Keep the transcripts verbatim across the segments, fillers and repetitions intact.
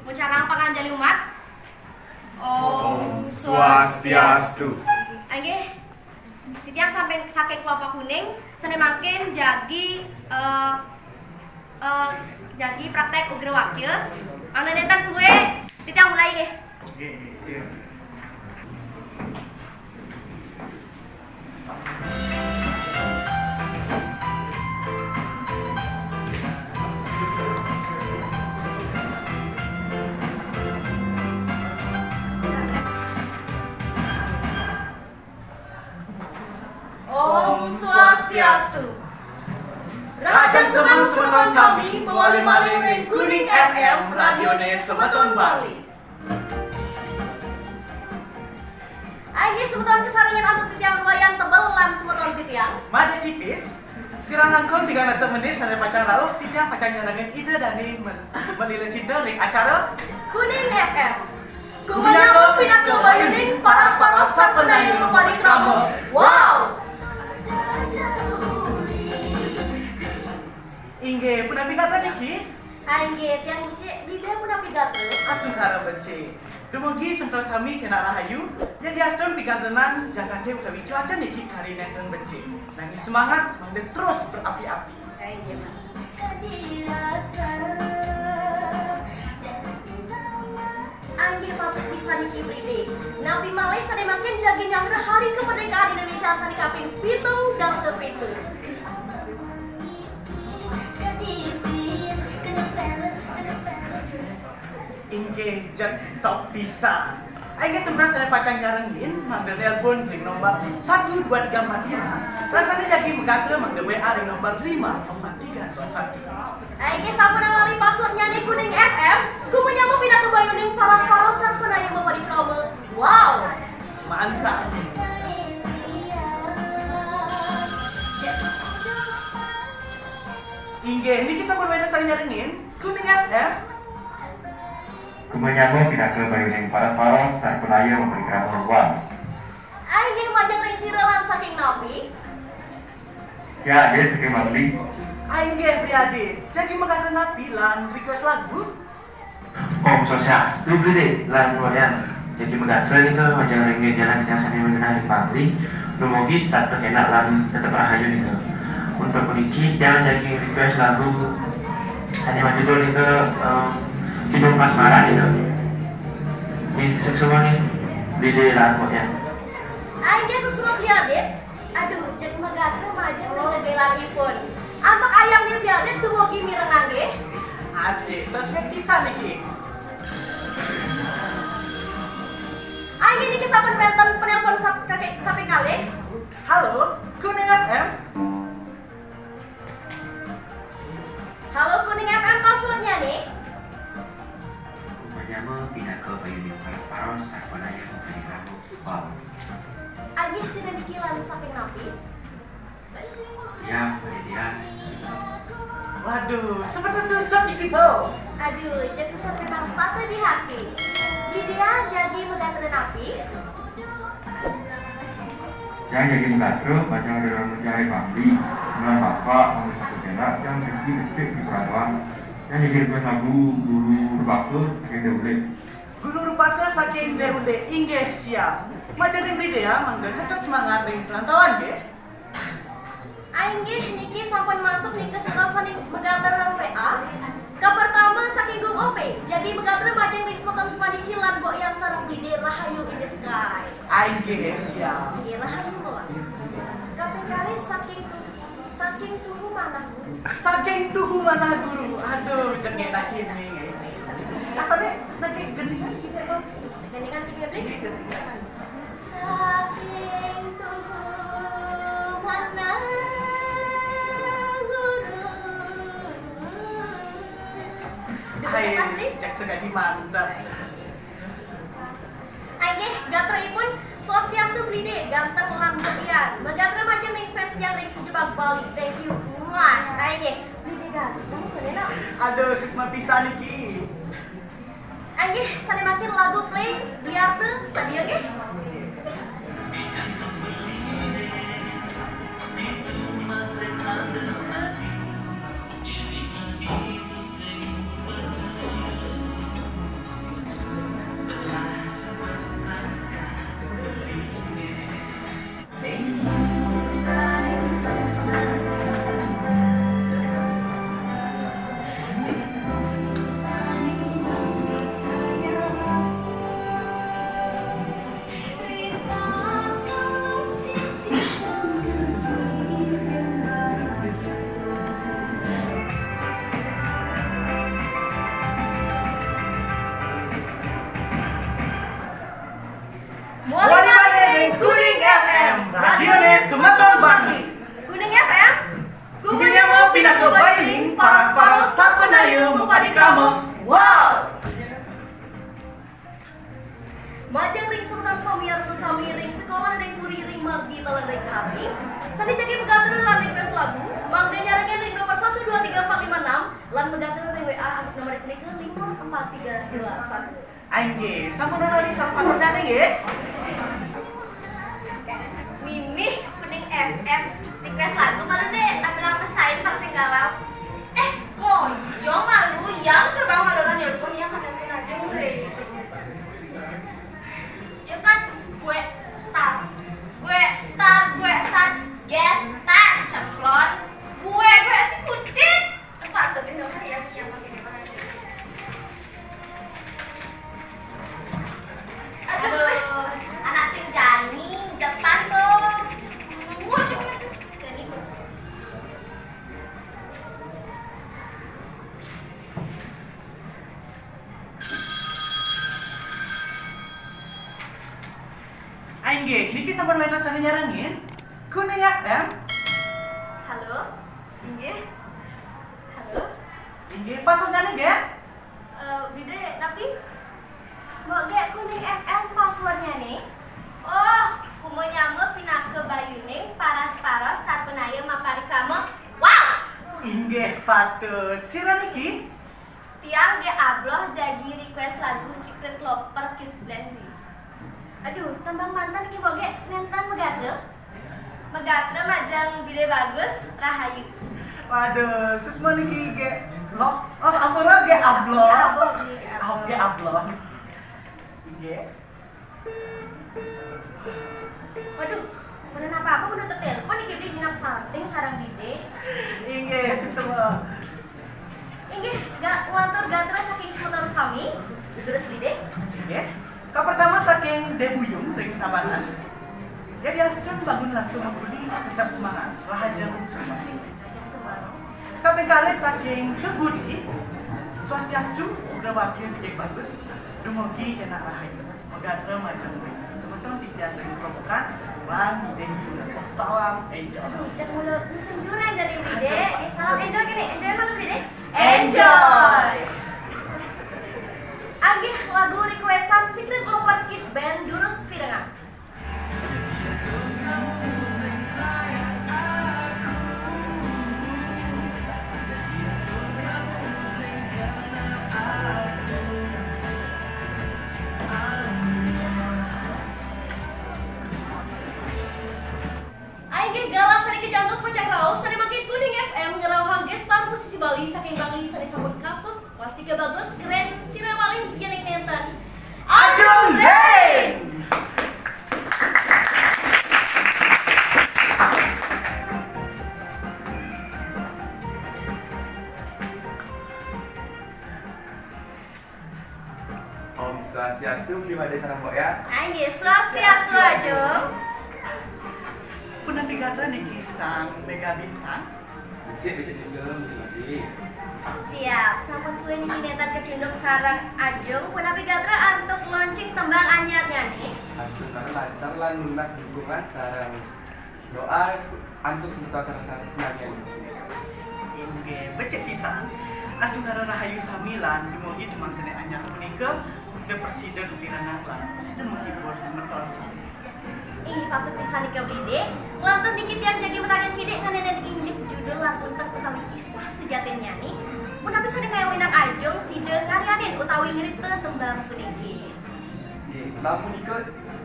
Mucarang panganjali umat. Om Swastiastu. Inggih, titiang samping saking kelompok kuning, sane mangkin jagi, eh, eh, jagi praktek ugra wakya. Mangda nenten suwe, titiang mulai nggih. Om Swastiastu. Rahajeng semeng semeton sami, mawali malih ring Kuning F M, radione semeton Bangli. Inggih semeton, kasarengin antuk titiang Wayan Tebel lan semeton titiang Made Tipis. Kirang langkung tigang dasa menit sane pacang rauh, titiang pacang nyarengin Ida Dane mel-, malila cita ring acara Kuning F M. Kumanyama pinaka bayuning paras-paros sarpanaya maparikrama. Wow! Inggih, punapi gatra niki? Ah, inggih, tiang becik, Ida punapi gatra? Astungkara becik. Dumugi semeton sami kenak rahayu, yadiastun pikantenan jagate utawi cuaca niki kari nenten becik. Nanging semangat mangda terus berapi-api. Ah, inggih, Pak. Inggih patut pisan niki, Bride. Napi malih sane mangkin jagi nyanggra Hari Kemerdekaan Indonesia sane kaping pitung dasa pitu. Inggih, jeg top pisan. Inggih, semeton sane pacang nyarengin, mangda nelpon ring nomor satu dua tiga empat lima. Rasane jagi magatra mangda W A ring nomor lima empat tiga dua satu. Inggih, sampun lali passwordnyane Kuning F M, kumanyama pinaka bayuning paras-paros sarpanaya maparikrama. Wow! Mantap. Inggih, niki sampun wenten sane nyarengin Kuning F M. Kumanyama pinaka bayuning paras-paros sarpanaya maparikrama. Wow. Inggih, majeng ring sira lan saking napi? Ya, Adit, saking Bangli. Inggih, Bli Adit. Jagi magatra napi lan request lagu? Om Swastiastu, Bli Adit, lan Wayan. Jagi magatra nika majeng ring jalan titiang sami magenah ring Bangli. Dumugi tetep kenak lan tetep rahayu nika. Untuk puniki, titiang jagi request lagu sane majudul nika, em, Kidung Kasmaran nika. Nggih, suksma nggih, Bli Adit lan Wayan. Inggih, suksma Bli Adit. Aduh, jeg magatra majeng ring gegelanipun. Antuk ayamne Bli Adit dumugi mirengang nggih. Asik, sesuai pisan niki. Inggih niki sampun wenten penelpon sat-, kake-, samping kalih. Halo, Kuning F M. Halo, Kuning F M, passwordnya nih. Kumanyama pinaka bayuning paras-paros sarpanaya maparikrama. Wow. Inggih, sida niki lan saking napi? Ya, Bli Adit. Waduh, semeton susut niki, Bu. Aduh, jeg susut memang setata di hati. Bli Adit jagi magatra napi? Tiang jagi magatra majeng ring Bangli, lan Bapak mangda sampun kenak, tiang jagi becik di perantauan. Tiang jagi request lagu Guru Rupaka saking Dewlik. Guru Rupaka saking Dewlik, inggih siap. Majeng ring Bli Adit mangda tetep semangat ring perantauan nggih. Inggih, niki sampun masuk nika semeton sane magatra W A. Kapertama saking Gung Ope, jagi magatra majeng ring semeton Sumadi Cilan, Mbok Yan sareng Bli Adit, Rahayu in the sky. Inggih, siap. Inggih, Rahayu, Mbok. Kaping kalih saking Tu-, saking Tuhu Manah Guru. Saking Tuhu Manah Guru. Aduh, jeg ngenakin nih. Asane nagih gendingan gitu ya, Bang? Jeg gendingan gitu ya, Bli? Nggih, gendingan. Saking Tuhu Manah Guru. Hai, Bli? Jeg segadi mantap. Inggih, gatraipun, Swastiastu Bli Adit, ganteng lan Mbok Yan. Magatra majeng ring fans tiang ring sajebag Bali. Thank you much. Inggih, Bli Adit ganteng, bener, no? Aduh, suksma pisan niki. Inggih, sane mangkin lagu play, Bli Arta, sadia nggih? Kamu, wow! Majeng ring semeton pamiarsa sami ring sekolah ring puri ring margi taler ring ati. Sane jagi magatra lan request lagu, mangda nyarengin ring nomor satu dua tiga empat lima enam, lan magatra ring W A antuk nomor punika lima empat tiga dua satu. Inggih, sampun wénten sareng pasarjane nggih. Mimih Kuning F M, request lagu malu deh, tapi lama sain pang sing galau. Eh, moyong malu, yang terbang malu lan ya lupa ya kan aku aja mulai. Ya kan, gue star, gue star, gue star, guest star, cemplon, gue, gue si kucing. Patut itu hari yang yang pakai apa lagi? Aduh, anak sing jani Jepang tuh. Wah, jani. Inggih, niki sampun wénten sane nyarengin. Kuning F M. Halo. Inggih. Halo. Inggih, passwordnya nggih? Eh, bida, tapi Mbok Gek, Kuning F M passwordnya nih. Oh, kumanyama pinaka bayuning paras-paros sarpanaya maparikrama. Wow! Inggih patut. Sira niki? Tiang Gek Abloh jagi request lagu Secret Lover Kiss Blend nih. Aduh, tembang manten niki Mbok Gek, nenten magatra? Magatra majeng Bide Bagus, rahayu. Waduh, Susma niki Gek lo, oh, ampura Gek Abloh. Gek Abloh. Gek Abloh. Nggih. Waduh, bener apa-apa menutup telepon niki Bide minang salting sareng Bide. Inggih, Susma. Inggih, ga-, nglantur gatra saking semeton sami, terus Bide. Nggih. Kapertama saking Debuyung ring Tabanan. Yadiastun bangun langsung maguli, tetep semangat, rahajeng semangat. Kaping kalih saking Kebudi, Swastiastu, Ugra Wakil titik bagus, dumugi enak rahayu. Magatra majeng semeton titiang ring Grobogan, Bang Dewi, salam enjoy. Aduh, cek mulu musim durian dari Bide. Eh, salam enjoy gini, enjoy malam Bide. Enjoy. Agih lagu requestan Secret Lover Kiss Band Durus Pirengan. Inggih galah sane kajantos pacang rauh, sane mangkin Kuning F M ngrauhang gestar musisi Bali saking Bangli sane sampun kasub, pasti ka bagus, keren, sira malih yening nenten. Ajrong Deng! Om Swastiastu, pribadi sareng Mbok ya. Inggih, Swastiastu, Ajung. Punapi gatra niki Sang Mega Bintang? Becik, becik juga, pribadi. Siap, sampun suwe niki nenten kecunduk sareng Ajung. Punapi gatra antuk launching tembang anyarnya nih. Astungkara lancar lan nunas dukungan sareng doa antuk semeton sareng-sareng senamian. Inggih, becik pisan. Astungkara rahayu sami lan dumugi tembang sane anyar punika prasida kapirengang lan prasida menghibur semeton sami. Inggih patut pisan nika Bide. Lantur niki tiang jagi mataken kidik kanenen indik judul lan untek utawi kisah sejatinya nih. Punapi sane kayawinang Ajung sida ngaryanin utawi ngripta tembang puniki. Nggih, tembang punika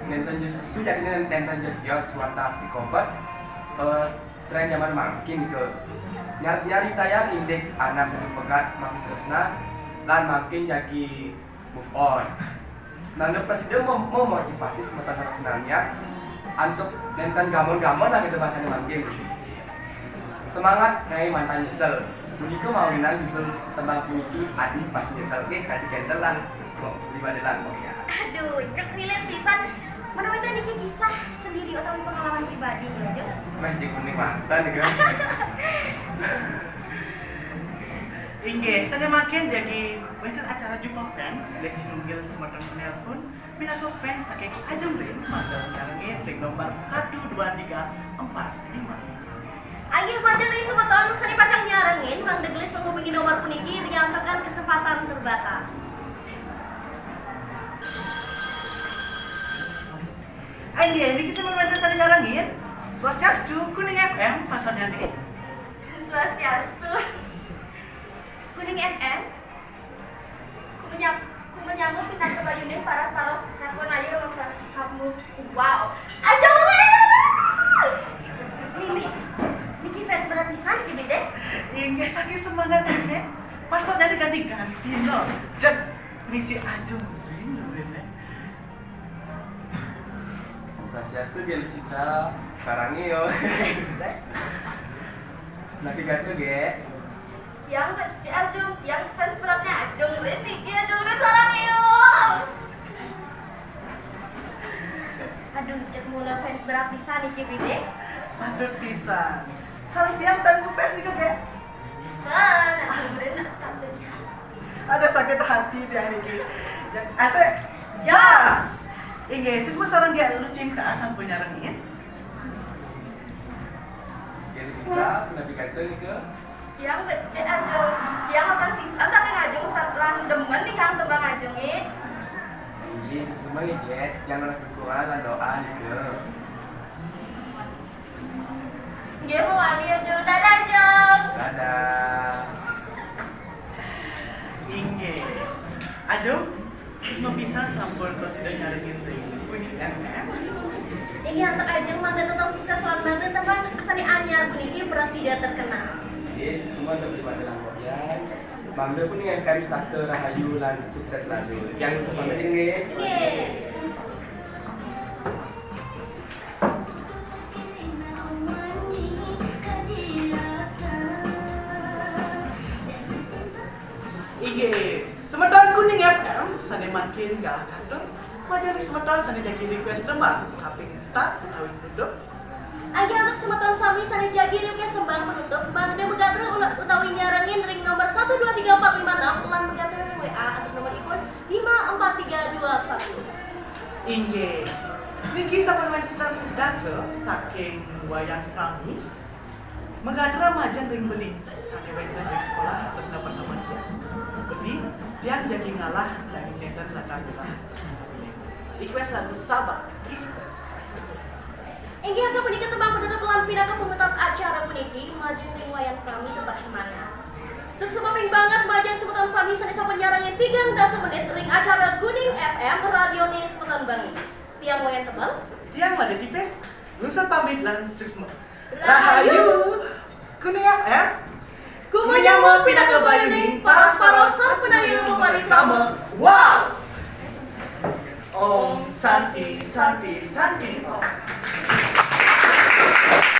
nenten jes-, sujatine nenten jetios wantah pikobet, eh, tren jaman mangkin nika nyar-, nyaritayang indik anak sane pegat mapitresna lan mangkin jagi move on. Mangda prasida mem-, memotivasi semeton sareng senamian antuk nenten gamon-gamon lah gitu bahasane mangkin. Semangat ngae mantan nyesel. Punika mawinan judul tembang puniki Adi Pas Nyesel. Nggih, kadi kenten lah. Kok pribadi lah kok ya. Aduh, cek relate pisan. Menawi niki kisah sendiri utawi pengalaman pribadi ya, Jung? Meh jek muni mantan ya. Inggih, sane mangkin jagi wenten acara Jumpa Fans, silih sinunggil semeton penelpon. Pinaka fans saking Ajeng Rin, mangda nyarengin ring nomor satu dua tiga empat lima. Inggih, majeng ring semeton sane pacang nyarengin, mangda gelis menghubungi nomor puniki, riantukan kesempatan Swastiastu, Kuning F M, pasalnya nih. Swastiastu. Kuning F M. Kumenyam, kumenyambut pinaka bayuning paras-paros sampun ayu maprakapmu. Wow. Aja ora. Mimi, niki fans berat pisan niki, Bidé. Inggih, saking semangat ini, pasalnya diganti-ganti no. Jek misi Ajung ini. Swastiastu, Gé Lucita, sareng yo. Napi gatra, Gé? Yang kecil Ajung, yang fans beratnya Ajung Rin niki, Ajung Rin sareng yo. Aduh, cek mula fans berat pisan niki, Bidé. Patut pisan. Sareng tiang tan ngefans nika, Gé. Nah, Ajung Rin nak statusnya. Ada sakit hati tiang niki. Yang asik. Jas. Inggih, Suksma sareng Gé Lucita sampun nyarengin. Gé Lucita, napi gatra nika? Yang becik Ajung, yang akan pisan saking Ajung, lan demen nih kang tembang Ajung nih. Inggih, Suksma nggih, Gé. Yang nunas dukungan lan doa nika. Nggih, mawali Ajung. Dadah, Ajung. Dadah. Inggih. Ajung, Suksma pisan sampun prasida nyarengin ring Kuning F M. Inggih, antuk Ajung mangda tetep sukses lan mangda tembang sané anyar puniki prasida terkenal. Inggih, Suksma terima kasih. Mangda Kuning F M setata rahayu lan sukses selalu. Yang sukses nggih. Nggih. Inggih, semeton Kuning F M sané mangkin galah katur, majeng ring semeton sané jagi request tembang kaping empat utawi penutup. Inggih, antuk semeton sami sané jagi request tembang penutup, mangda magatra ula-, utawi nyarengin ring nomor satu dua tiga empat lima enam lan magatra ring W A antuk nomor ipun lima empat tiga dua satu. Inggih. Niki sampun wénten gatra saking Wayan Kami. Magatra majeng ring beli sané wénten ring sekolah tresna pertama tiang. Beli, tiang jagi ngalah nanging nénten lakar nyulah tresna kapining. Request lagu Sabah, Kisper. Inggih, sapunika tembang penutup lan pinaka pamungkas acara puniki, majeng ring Wayan Kami tetep semangat. Suksma ping banget majeng semeton sami sané sampun nyarengin tigang dasa menit ring acara Kuning F M, radioné semeton banget. Tiang Wayan Tebel. Tiang Madé Tipis, lungsur pamit lan Suksma. Rahayu. Kuning F M. Kumenyama pinaka bayuning paras-paros sampun ayu maparikrama. Wow. Om Santi, Santi, Santi Om.